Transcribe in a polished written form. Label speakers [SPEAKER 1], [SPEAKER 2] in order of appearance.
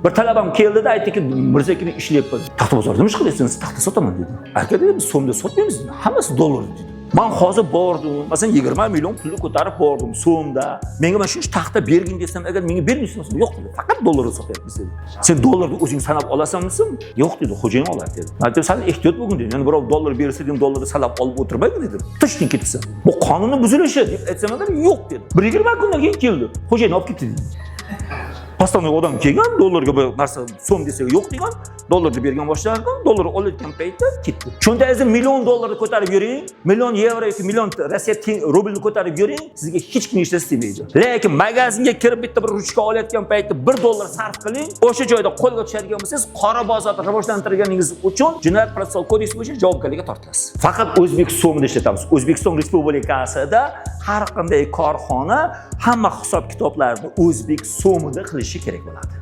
[SPEAKER 1] Bir talabam keldida aytdiki, "Mirzo aka, ishlayapman taxta bozorida, nima ish qilyapsiz?" "Taxta sotaman", dedi. "Aka", dedi, "biz so'mda sotmaymiz, hammasi dollar", dedi. Man hozir bordim, masalan, 20 million pulni ko'tarib bordim so'mda. "Menga mana shuncha taxta bergin", desam, "Agar menga bermaysiz?" "Yo'q", dedi. "Faqat dollarda sotyapmiz", dedi. "Sen dollarni o'zing sanab olasanmi?" "Yo'q", dedi, "xo'jayin oladi", dedi. Man aytdim, "Sal ehtiyot bo'lgin", dedim. "Yani birov dollar bersa, dedim, dollarni sanab olib o'tirmagin", dedim. "Точно ketibsan. Bu qonunni buzilishi", deb aytsam agar, "Yo'q", dedi. Bir 20 kundan keyin keldi. "Xo'jayin olib ketdi", dedi. Постоянный odam kelgan, dollarga bir narsa so'm desa, yo'q degan, dollarni bergan boshlardim, dollar olayotgan paytda ketdi. Cho'ntagingizda million dollarni ko'tarib yuring, million yevro yoki million Rossiya rublni ko'tarib yuring, sizga hech kim hech narsa demaydi. Lekin magazinga kirib bitta bir ruchka olayotgan paytda 1 dollar sarf qiling, o'sha joyda qo'lga tushadigan bo'lsangiz, qora bozorni rivojlantirganingiz uchun jinoyat protsessual kodeksi bo'yicha javobgarlikka tortilasiz. Faqat o'zbek so'mida ishlatamiz. O'zbekiston Respublikasida har qanday korxona hamma hisob kitoblarni o'zbek so'mida qilishi kerak bo'ladi.